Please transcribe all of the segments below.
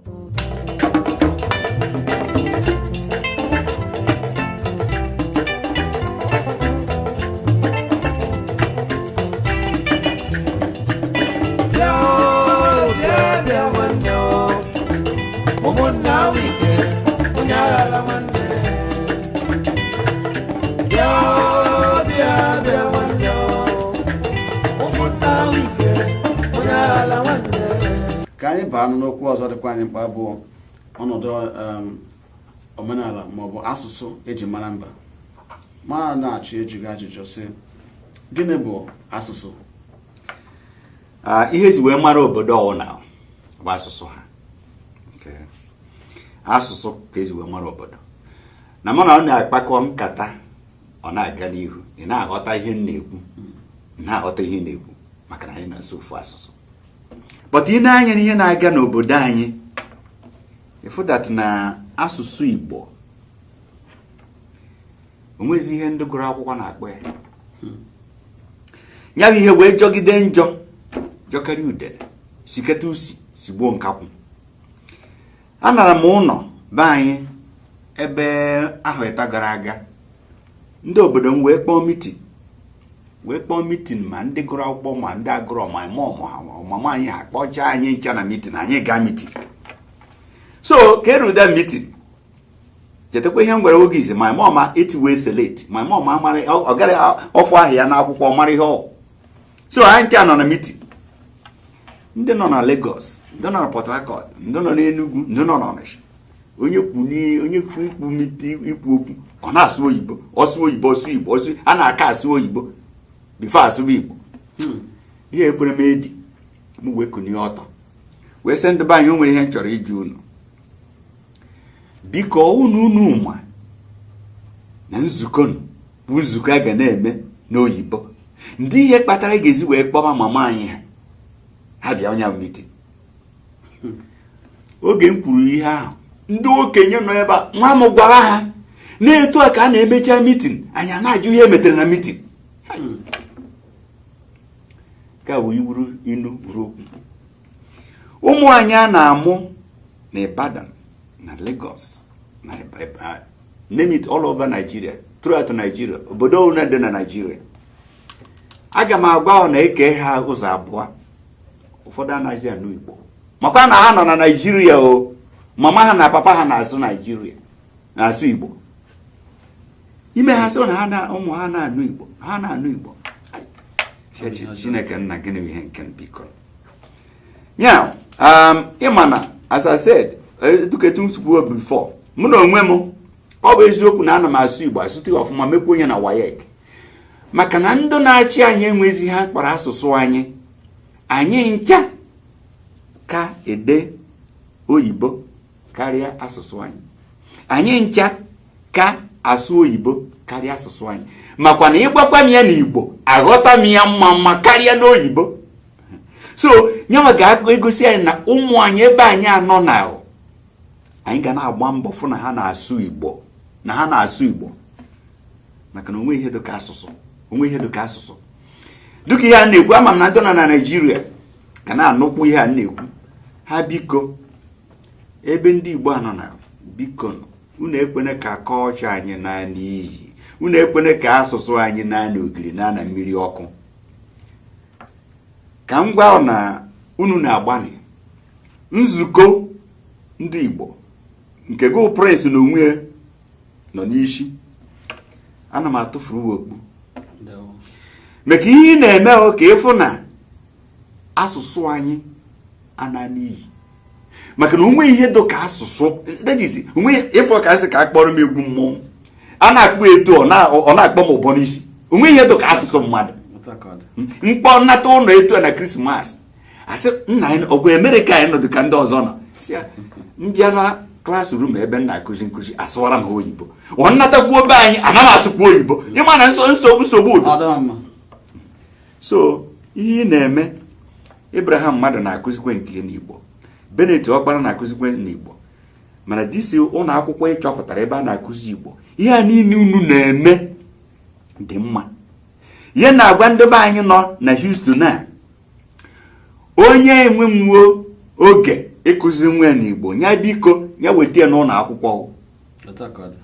Bịa o, bịa bịa nwanne o, ụmụnna ahụ ike, onye aghala nwanne. Bịa o, bịa bịa nwanne o, ụmụnna ahụ ike, onye aghala nwanne. Ka anyị baa n'okwu ọzọ dịkwa anyị mkpa, bụ ọnọdụ omenala maọbụ asụsụ eji mara mba. Ma na-achọ ịjụ gị ajụjụ sị, gịnị bụ asụsụ? Ah, ihe eji wee mara obodo ọwụna bụ asụsụ ha. Okay. Asụsụ ka eji wee mara obodo. Na mụ na ọ na-akpakọ nkata, ọ na-aga n'ihu, ị na-aghọta ihe m na-ekwu, ị na-aghọta ihe ị na-ekwu, maka na anyị na-asụ ofu asụsụ. But ị na-anya n'ihe na-aga n'obodo anyị, ịfụ that na asụsụ Igbo onwezi ihe ndị gụrụ akwụkwọ na-akpọ ya. Ya bụ ihe wee jọgide njọ, jọkarịa udene siketa usi sigbuo nkakwụ. Anara m ụlọ be anyị ebe ahụ ịta gara aga, ndị obodo m wee kpọọ meeting, wee kpọọ meeting, ma ndị gụrụ akwụkwọ ma ndị agụrụ, ma ma mama anyị ha kpọchaa anyị ncha na meeting. Anyị gaa meeting. So ka eruda meeting, chetakwa ihe m gwara oge izi, my mom etiwe select, my mom amara ọ gara ọfụ ahụ ya n'akwụkwọ, mara ihe ọ. So anyị ncha nọ na meeting, ndị nọ na Lagos, ndị nọ na Port Harcourt, ndị nọ n'Enugu, ndị nọ n'Ọnịsha. Onye kwu onye kwu ikwu ikwu okwu, ọ na-asụ oyibo, ọsụ oyibo, ọsụ Igbo, ọsụ a na-aka asụ oyibo before asụba Igbo. Ihe ekwere m edi, m wee kunie ọtọ wee sị, ndị be anyị, o nwere ihe m chọrọ ịjụ unu. Biko, unu ma na nzukọ bụ nzukọ a ga na-eme n'oyibo, ndị ihe kpatara ị ga-ezi wee kpọba mama anyị ha, ha bịa onye ahụ meeting? Oge m kwuru ihe ahụ, ndị okenye nọ ebe a, nwa m gwara ha na-etu a ka a na-emecha meeting, anyị a na-ajụ ihe emetere na meeting. Ka bụ iwuru inu wuru okwu. Ụmụ anyị a na-amụ na Ibadan, na Lagos, na name it, all over Nigeria, throughout Nigeria, obodo ọbụla dị na Nigeria, aga m agwa ọ na-eke ha ụzọ abụọ. Ụfọdụ anaghịzi anụ Igbo, makwa na ha nọ na Nigeria o. Mama ha na papa ha na-asụ Nigeria, na-asụ Igbo. Ime ha sị na ha na ụmụ ha na-anụ Igbo, ha na-anụ Igbo. Chineke nna, gịnị bụ ihe nke biko ya? Ịma na as I said, etuketu kwuo before, mụ na onwe m, ọ bụ eziokwu na ana m asụ Igbo, asụtụ ya ọfụma, mekwa onye na WAEC, maka na ndị na-achị anyị enwezi ha kpọrọ asụsụ anyị. Anyị ncha ka ede oyibo karịa asụsụ anyị. Anyị ncha ka asụ oyibo karịa asụsụ anyị, makwa na ịgwakwa m ya n'Igbo, aghọta m ya mma mma karịa n'oyibo. So nyanwa ga-egosi anyị na ụmụ anyị ebe anyị anọ na anyị ga na-agba mbọ fụ na ha na-asụ Igbo, na ha na-asụ Igbo, maka na onwe ihe dịka asụsụ, onwe ihe dịka asụsụ. Dịka ihe a na-ekwu, ama m na ndị nọ na Naịjirịa ga na-anụkwu ihe a na-ekwu ha. Biko, ebe ndị Igbo anọ na, biko, unu ekwene ka kọlchọ anyị naa n'iyi. Unu ekwene ka asụsụ anyị naa n'ogiri, naa na mmiri ọkụ. Ka m gwa na unu na-agbanị nzukọ ndị Igbo nke gụ Prince na onwe ya nọ n'isi, ana m atụfuru uwe okpu maka ihe ị na-eme o, ka ịfụ na asụsụ anyị ana n'iyi, maka na onwe ihe dị ka asụsụ. That is, onwe ịfọ ka asị ka a kpọrọ m egwu mmọnwụ a na-akpọ etu ọ na-akpọ m ụbọ n'isi. Onwe ihe dị ka asụsụ mmadụ. Mkpọ nnata ụlọ etu a na Christmas, asị nna anyị ọgwụ Amerịka anyị nọdụ ka ndị ọzọ nọ, sị ya, mbịa na classroom ebe m na-akụzi nkụzi, asụwara m ha oyibo. Ọ nnatakwuo be anyị, ana m asụkwa oyibo. Ịma na nsogbu udo. So ihe ị na-eme, Abraham mmadụ na-akụzikwe nke n'Igbo, Benet Ọkpara na-akụzikwe n'Igbo, mana disi ụlọ akwụkwọ ịchọpụtara ebe a na-akụzi Igbo. Ihe a niile unu na-eme dị mma. Ihe na-agwa ndị be anyị nọ na Houston a, onye enwenwuo oge Ịkụziri nwa ya n'Igbo, nya biko ya weta ya n'ụlọ akwụkwọ. Otu a ka ọ dị.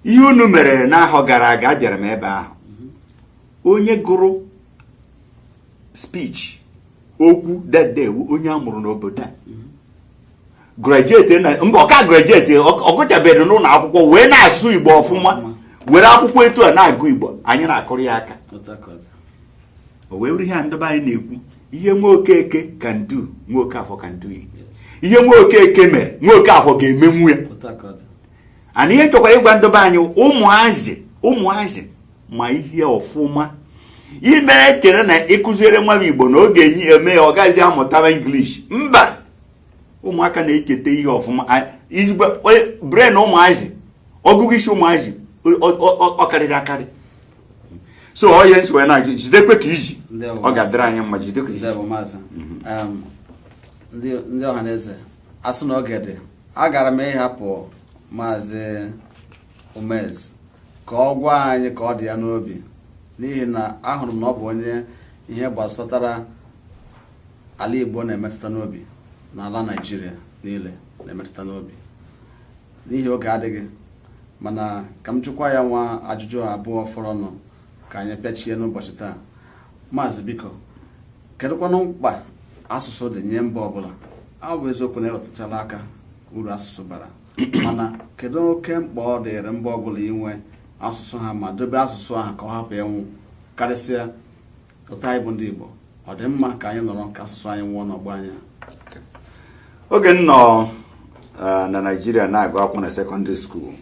Ihe unu mere n'ahọ gara aga, abịara m ebe ahụ, onye gụrụ speech okwu dedewu, onye a mụrụ n'obodo a, graduate na mba, ọka graduate, ọ gụchabeghị n'ụlọ akwụkwọ, wee na-asụ Igbo ọfụma, were akwụkwọ etu a na-agụ Igbo, anyị na-akụrụ ya aka. Otu a ka ọ dị. O wee were ihe a ndebe anyị na-ekwu, ihe nwa Okeke can do, nwa Okafọ can do it. Ihe nwa Okeke mere, nwa Okafọ ga-emenwu ya. Otu a ka ọ dị. Ana ihe chọkwara ịgwa ndebe anyị, ụmụazị, ụmụazị ma ihe ọfụma imere chere na ịkụziere nwa m Igbo na ọ ga-enye eme ya, ọ gaghịzi amụtaba English. Mba, ụmụaka na-echeta ihe ọfụma. Izigbo brain ụmụazị, ọgụgụ isi ụmụazị ọ karịrị akarị. So ọ ihe nsogbu na-ajụ, jidekwe ka iji. Ndewo. Ọ ga-adịrị anyị mma. Jide ka iji. Ndewo, maazị. Ndị ọha na eze, asị na oge dị, agara m ịhapụ Maazị Umez ka ọ gwa anyị ka ọ dị ya n'obi, n'ihi na ahụrụ m na ọ bụ onye ihe gbasatara ala Igbo na-emetụta n'obi, na ala Naijiria niile na-emetụta n'obi. N'ihi oge adịghị, mana ka m jụkwa ya nwa ajụjụ abụọ fọrọnụ ka anyị pịachie n'ụbọchị taa. Maazị, biko, kedụkwanụ mkpa asụsụ dị nye mba ọbụla? Ọ bụ eziokwu na ịrọtụchala aka uru asụsụ bara, mana kedu oke mkpa ọ dịrị mba ọbụla inwe asụsụ ha ma dobe asụsụ ahụ ka ọ hapụ ịnwụ, karịsịa otu anyị bụ ndị Igbo? Ọ dị mma ka anyị nọrọ ka asụsụ anyị nwụọ n'ọgbọ anyị a? Oge m nọ na Naijiria na-agụ akwụkwọ na secondary school,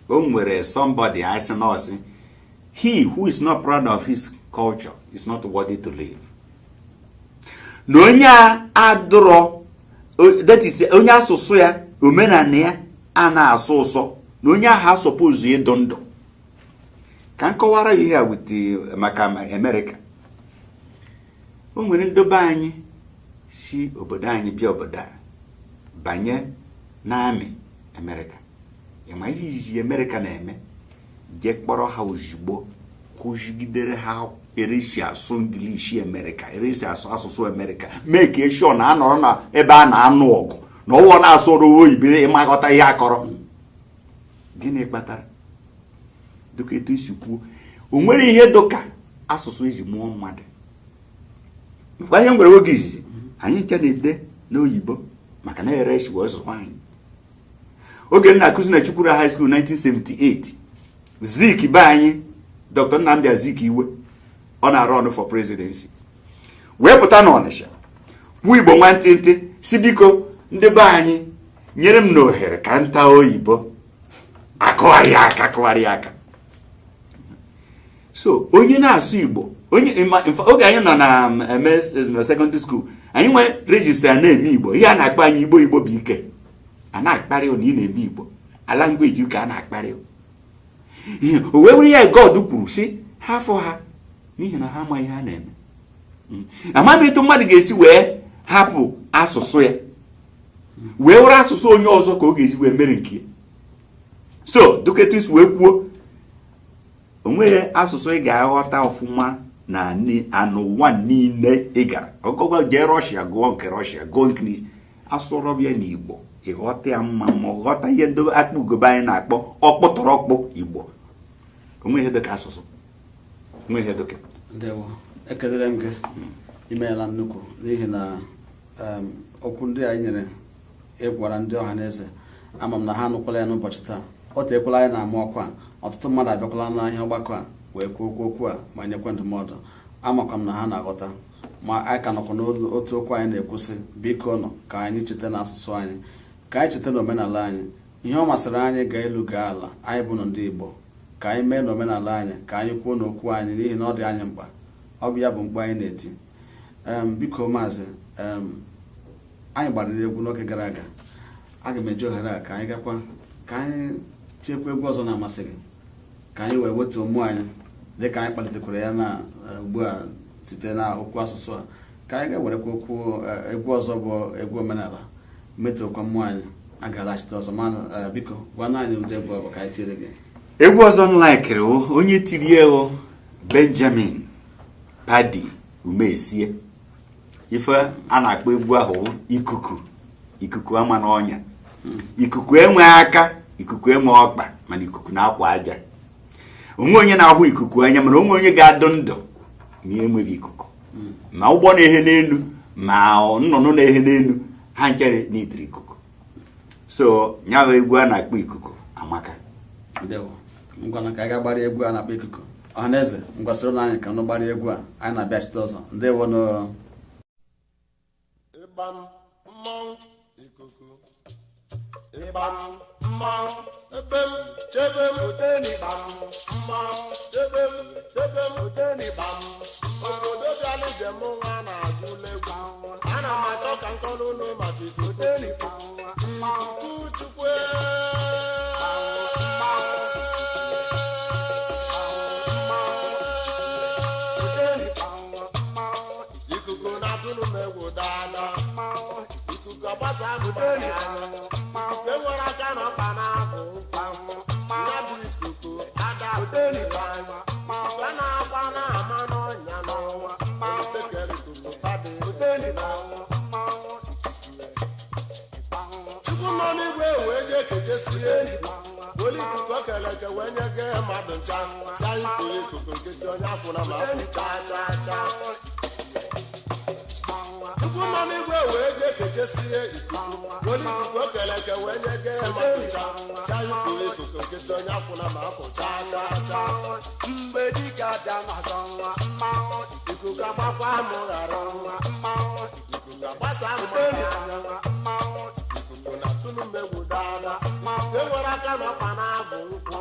o nwere somebody asị nọọsị, "He who is not proud of his culture is not worthy to live." Na onye a adụrọ, that is, onye asụsụ ya, omenala ya a na-asụ ụsọ, na onye ahụ asọpụzụ ịdụ ndụ. Ka m kọwara ya ihe a wute maka Amerịka. O nwere ndobe anyị si obodo anyị bịa obodo a, banye n'amị Amerịka. Ịma ihe izizi Amerịka na-eme? Jee kpọrọ ha ozugbo, kụzigidere ha eresi asụ English Amerịka, eresi asụ asụsụ Amerịka, mee ka eshọ na anọrọ na ebe a na-anụ ọgụ na ọwụwa na-asụ ọrụ oyibo, ịmaghọta ihe akọrọ. Gịnị kpatara? Dịka etu isi kwuo, o nwere ihe dịka asụsụ eji mụọ mmadụ. Mgbe ihe nwere oge izizi anyị nche na-ede n'oyibo maka na ere esi wee zụrụ anyị. Oge m na-akụzi na Chukwura High School, 1978, Zik be anyị, Dr. Nnamdi Azikiwe, ọ na-arụ ọnụ for presidency, wee pụta n'Ọnịsha kwuo Igbo nwantịntị, si biko, ndị be anyị, nyere m n'ohere ka m taa oyibo. Akụgharị aka, akụgharị aka. So onye na-asụ Igbo, onye oge anyị nọ na MS na secondary school, anyị nwee register na-eme Igbo, ihe a na-akpọ anyị Igbo, Igbo bụ ike. A na-akparị na ị na-eme Igbo, ala language ka a na-akparị ihe. O wee were ya, God kwuru sị ha afọ ha, n'ihi na ha amaghị ihe ha na-eme. Amaghị etu mmadụ ga-esi wee hapụ asụsụ ya wee were asụsụ onye ọzọ ka ọ ga-esi wee mere nke ya. So dịka etu isi wee kwuo, onweghị asụsụ ị ga-aghọta ọfụma na n'ụwa niile ị gara ọgụgụ. Jee Rọshia gụọ nke Rọshia, gụọ nke asụrọ ya n'Igbo, ịghọta ya mma, ma ọ ghọta ihe ndị akpa ugobe anyị na-akpọ ọkpụtọrọkpụ Igbo. Onwe ihe dịka asụsụ, onwe ihe dịka Ndewo, ekelere m gị, imeela nnukwu, n'ihi na okwu ndị anyị nyere ịgwara ndị ọha na eze, ama m na ha anụkwala ya n'ụbọchị taa. O teekwala anyị na-ama ọkwa a, ọtụtụ mmadụ abịakwala n'ahịa ọgbakọ a wee kwuo okwu okwu a ma nyekwa ndụmọdụ. Amakwa m na ha na-aghọta, ma anyị ka nọkwa n'otu okwu anyị na-ekwusị: biko nọ ka anyị cheta na asụsụ anyị, ka anyị cheta na omenala anyị. Ihe ọ masịrị anyị gaa elu gaa ala, anyị bụ ndị Igbo, ka anyị mee n'omenala anyị, ka anyị kwuo n'okwu anyị, n'ihi na ọ dị anyị mkpa. Ọ bụ ya bụ mkpu anyị na-eti. Biko maazị, anyị gbarịrị egwu n'oge gara aga. Aga m eji ohere a ka anyị gakwa ka anyị tinyekwa egwu ọzọ na-amasị gị, ka anyị wee wetuo mmụọ anyị dịka anyị kpalitekwara ya na ugbu a site na okwu asụsụ a. Ka anyị ga-ewerekwa okwu egwu ọzọ bụ egwu omenala, metụkwa mmụọ anyị. A ga-alaghachite ọzọ, mana biko gwana anyị ụdị egwu ọ bụ ka anyị tinyere gị. Egwu ọzọ m laikiri, onye tiri egwu Benjamin Padi Umesie, ife a na-akpọ egwu ahụ ikuku. Ikuku ama n'ọnya. Ikuku enwe aka, ikuku enwe ọkpa, mana ikuku na-akwa aja. Onwe onye na-ahụ ikuku anya, mana onwe onye ga-adụ ndụ ma enweghị ikuku. Ma ụgbọ na-ehe n'elu, ma nnụnụ na-ehe n'elu, ha nchere n'itiri ikuku. So nya bụ egwu a na-akpọ Ikuku amaka. Ndewo. Ngwa, ka anyị ga-agbara egwu a na-akpọ Ikuku. Ọhaneze, ngwa, soro na anyị ka nụ gbara egwu a. Anyị na-abịachite ọzọ. Ndewo nụ. Ịgba m mmanwụ ikuku, ịgba m mmanwụ, ebe m chebe m otenigba m mmanwụ, chebe m, chebe m otenigba m. Obodo bịala njem nwa na-agụla egwu. Ana m achọ ka nkọrọ unu maka ikuku, ikuku Chukwu. Ikuku na-atụrụ m egwu daala. Ikuku agbasa m maka anya. Ikuku enwere aka na ọkpa na-azụ ụkwụ ya bụ ikuku ada anya. Ikuku a na-akwa na-ama n'ọnya n'ọnwa olisekere ikuku padị. Chukwu nọ n'igwe wee jee kechesie were ikuku okele eke wee nye gee mmadụ ncha, si anyị kuru ikuku nkechi onye akwụna ma afọ chaa chaa chaa. Chukwu nọ n'igwe wee jee kechesie ikuku were ikuku okele eke wee nye gee mmadụ ncha, si anyị kuru ikuku nkechi onye akwụna ma afọ chaa chaa chaa. Mgbe dike abịa n'azọ nwa mmanwụ, Ikuku agbakwa m ghara nwa mmanwụ, ikuku agbasa m maka anya mmanwụ, ikuku na-atụrụ m egwu daala. E nwere aka na ọkpa na-abụ nkwụ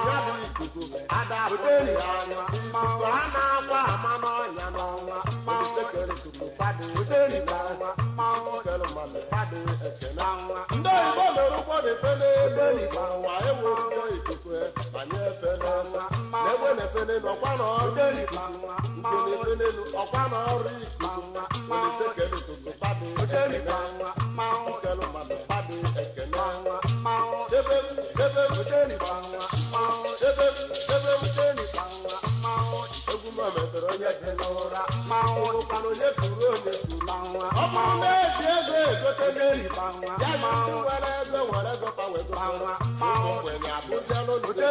ya bụ ikuku ada apụghị anya. Ikuku a na-akwa ama n'ọnya n'ọnwa olisekere ikuku padị kere mmadụ padị ekene. Ndị oyibo mere ụgbọ na-efe n'elu ụwa, ewuru ụgbọ ikuku banye efe n'efe na egbe na-efe n'elu, ọkwa na ọrụ ikuku nke na-efe n'elu, ọkwa na ọrụ ikuku olisekere ikuku padị ekene kere mmadụ padị ekene. Chebe m, chebe m, chebe m, chebe m. Egwu m metụrụ onye dị n'ụra, ụkwana onye kwuru, onye kwuru. Ọ bụrụ na eji ego egote mmeri ya, ji ndị nwere ego nwere ego pa wee gote ụmụ ogbenye abụziela olute.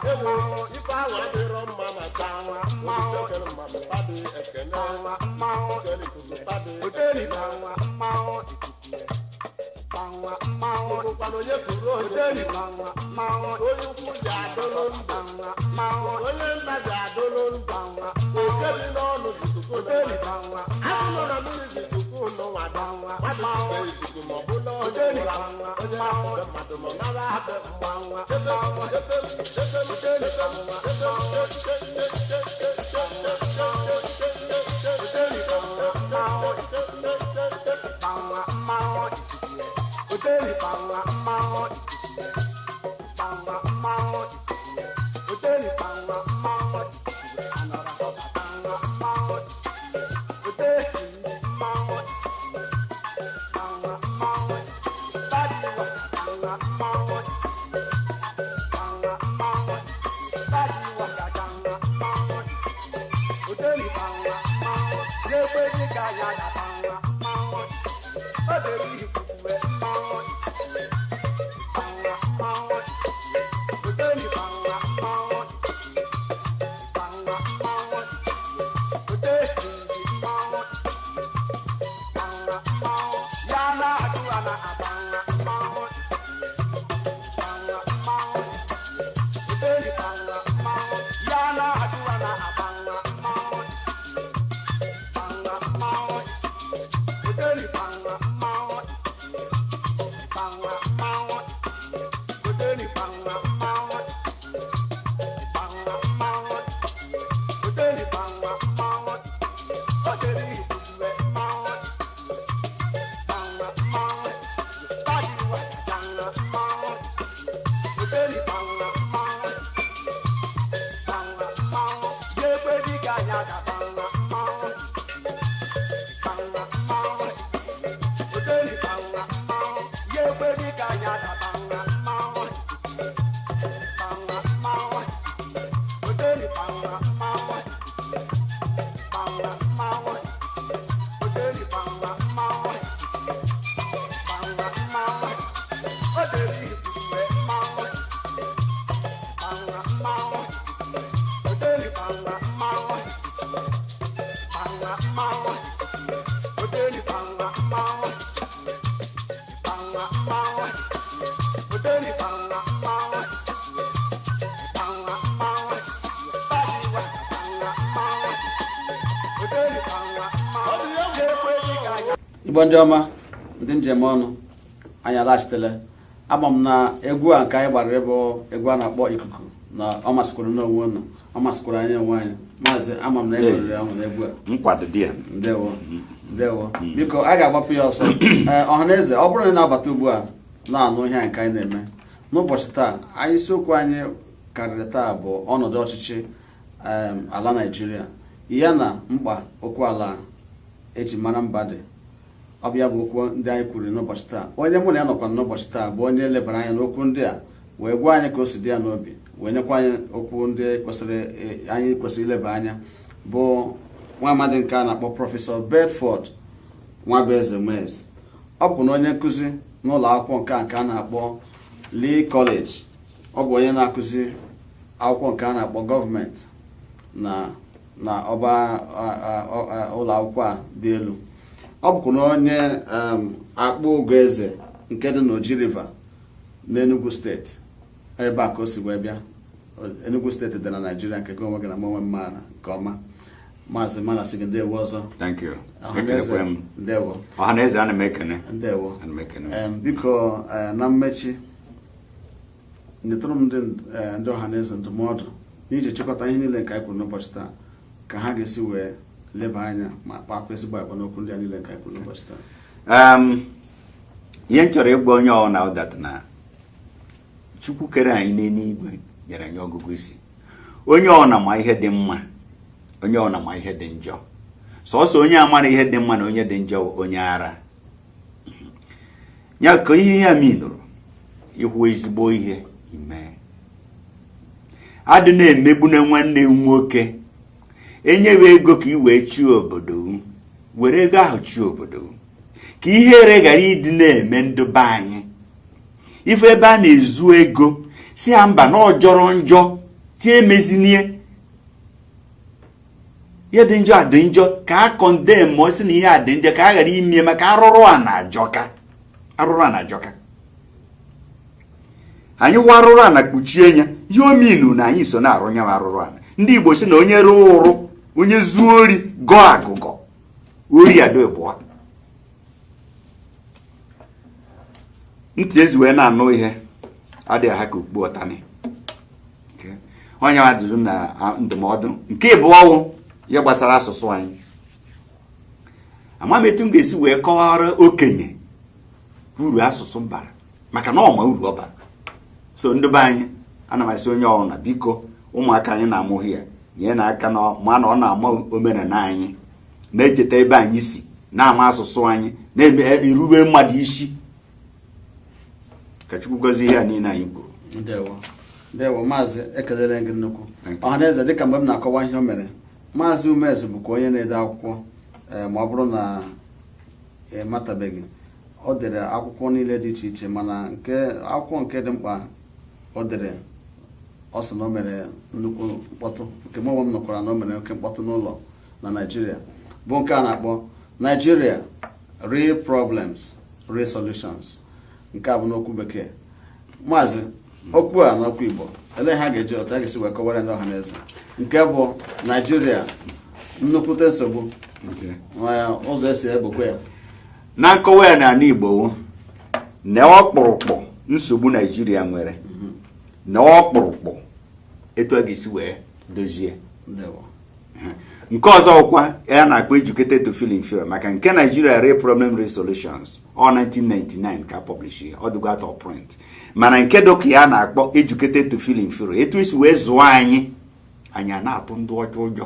Ewu, ife ahụ adịrọ mma na cha olisekere mmadụ padị ekene kere ikuku padị ekene. Ụkwana onye kwuru, onye kwuru. Onye ukwu ji adụlụ ndụ, onye nta ji adụlụ ndụ. Oke bi n'ọnụ zikuku n'ụwa, azụ nọ na mmiri zikuku n'ụwa dị mmadụ kube ikuku ma ọ bụ na onye ụra, onye na-akpọbe mmadụ ma ọ nara abụ mmanwụ. Chebe m, chebe m, chebe m, chebe m, chebe m. Igbo ndị ọma, ndị njem ọnụ, anyị alaghachitela. Ama m na egwu a nke anyị gbara bụ egwu a na-akpọ Ikuku, na ọ masịkwara n'onwe unu, ọ masịkwara anyị onwe anyị. Maazị, ama m na e meriri ahụ na egwu a. Nkwado dị ya. Ndewo, ndewo. Biko, anyị ga-agbapụ ya ọsọ. Ee, ọhaneze, ọ bụrụ na ị na-abata ugbu a na-anụ ihe a nke anyị na-eme n'ụbọchị taa, anyị isiokwu anyị karịrị taa bụ ọnọdụ ọchịchị ala Naịjirịa, ya na mkpa okwu ala eji mara mba dị. Ọ bụ ya bụ okwu ndị anyị kwuru n'ụbọchị taa. Onye mụ na ya nọkwa n'ụbọchị taa bụ onye lebara anya n'okwu ndị a, wee gwa anyị ka o si dị ya n'obi, wee nyekwa anyị okwu ndị kwesịrị anyị kwesịrị ileba anya, bụ nwa amadi nke a na-akpọ Prọfesọ Bedford Nwabueze Umez. Ọ bụ na onye nkụzi n'ụlọ akwụkwọ nke a na-akpọ Lee College. Ọ bụ onye na-akụzi akwụkwọ nke a na-akpọ gọọmenti na ọba ụlọ akwụkwọ a dị elu. Ọ bụkwa na onye Akpụ Ugoeze nke dị n'Oji River n'Enugu Steeti, ebe a ka o si wee bịa. Enugu Steeti dị na Naijiria, nke gị onwe gị na mụ onwe m maara nke ọma. Maazị Manasị gị, ndewo ọzọ. Thank you. Ọhaneze, Ekelekwe m. ndewo. Ọhaneze, ana m ekene. Ndewo. Ana m ekene. Biko, na mmechi, nyetụrụ m ndị ọhaneze ndụmọdụ n'iji chịkọta ihe niile nke anyị kwuru n'ụbọchị taa, ka ha ga-esi wee leba anya ma kpakwa ezigbo agwa n'okwu ndị a niile nke anyị kwuru n'ụbọchị taa. Ihe m chọrọ ịgwa onye ọbụla that na Chukwu kere anyị n'eluigwe nyere anyị ọgụgụ isi. Onye ọbụla ma ihe dị mma, onye ọbụla ma ihe dị njọ. Sọsọ onye amara ihe dị mma na onye dị njọ bụ onye ara ya. Ka ihe ya minụrụ ịhụ ezigbo ihe ime adị na-emegbu na nwanne m nwoke, enyewe ego ka ị wee chie obodo, were ego ahụ chie obodo, ka ihere ghara ịdị na-eme ndị be anyị. Ife ebe a na-ezu ego, si ha mba, na ọ jọrọ njọ, si emezinie ihe dị njọ adị njọ, ka a condemn, ma ọ sị na ihe a dị njọ, ka a ghara ime, maka arụrụ a na-ajọka, arụrụ a na-ajọka. Anyị wa arụrụ a na kpuchie ya, ihe ominu na anyị so na-arụ nyawa arụrụ ana. Ndị Igbo si na onye rụọ ụrụ, onye zuo ori, gọọ agụgọ, ori ado ịbụọ. Ntị ezi wee na-anụ ihe adịghị ha ka okpu ọtani. Onye ajụjụ na ndụmọdụ nke ịbụọ ọwụ ihe gbasara asụsụ anyị. Ama m etu m ga-esi wee kọwara okenye uru asụsụ bara, maka na ọ ma uru ọ bara. So ndị be anyị, ana m asị onye ọbụla, biko, ụmụaka anyị na-amụghị ya, nye na aka na ma na ọ na-ama omenala anyị, na-echeta ebe anyị si, na-ama asụsụ anyị, na-erube mmadụ isi. Ka Chukwu gọzie ihe a niile anyị kwuru. Ndewo, ndewo, maazị, ekelere gị nnukwu. Thank you. Ọhaneze, dịka mgbe m na-akọwa ihe o mere, Maazị Umez bụkwa onye na-ede akwụkwọ. Ee, ma ọ bụrụ na ị matabeghị, o dere akwụkwọ niile dị iche iche, mana nke akwụkwọ nke dị mkpa o dere, ọ sị na o mere nnukwu mkpọtụ, nke mụ onwe m nụkwara na o mere oke mkpọtụ n'ụlọ na Naịjirịa, bụ nke a na-akpọ Nigeria: Real Problems, Real Solutions. Nke a bụ n'okwu bekee. Maazị, okwu a n'okwu Igbo, elee ha ga-eji otu a ga-esi wee kọwara ndị ọha na eze nke bụ Naijiria nnukwute nsogbu na ụzọ esi egbokwe ya? Na nkọwa ya n'ala Igbo, na ọkpụrụkpụ nsogbu Naijiria nwere na ọkpụrụkpụ etu a ga-esi wee dozie. Ndewo. Nke ọzọ kwa ya na-akpọ Educated to Feel Inferior, maka nke Nigeria Real Problem Real Solutions ọ 1999 ka publish ya, ọ dịgo out of print. Mana nke dịka ya na-akpọ Educated to Feel Inferior, etu esi wee zụọ anyị, anyị a na-atụ ndị ọjọọ ụjọ,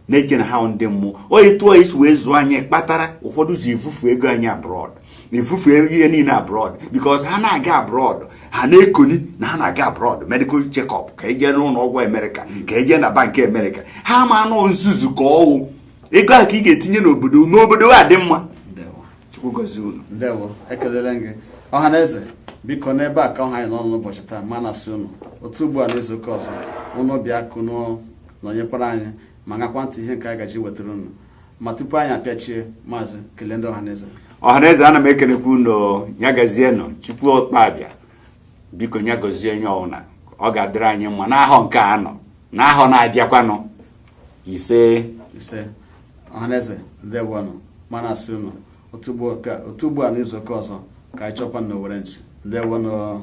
na-eche na ha ndị mmụọ. O etu esi wee zụọ anyị kpatara ụfọdụ ji evufu ego anyị abroad, evufu ihe niile abroad, because ha na-aga abroad, ha na-ekoni na ha na-aga abroad medical check-up, ka eje n'ụlọ ọgwụ Amerịka, ka eje na bankị Amerịka. Ha ma anọ nzuzu ka ọwụ ego ahụ ka ị ga-etinye n'obodo n'obodo a dị mma. Ndewo. Chukwu gọzie unu. Ndewo, ekelele gị. Ọha na eze, biko, n'ebe a ka ọha anyị nọ n'ụbọchị taa. Ma na-asị unu otu ugbu a n'izu ụka ọzọ, unu bịa kunu nọnyekwara anyị ma gakwa ntị ihe nke anyị gaji wetara unu. Ma tupu anyị apịachie, maazị, kelee ndị ọha na eze. Ọhaneze, ana m ekenekwa unu. Ya gazienụ. Chukwu ọkpabịa, biko, ya gọzie onye ọbụla. Ọ ga-adịrị anyị mma n'ahọ nke a nọ, n'ahọ na-abịakwanụ. Ise. Ise. Ọhaneze, ndewonụ. Mana asị unu otu ugbo a n'izu ụka ọzọ ka anyị chọkwa na Owere nchi. Ndewonụ.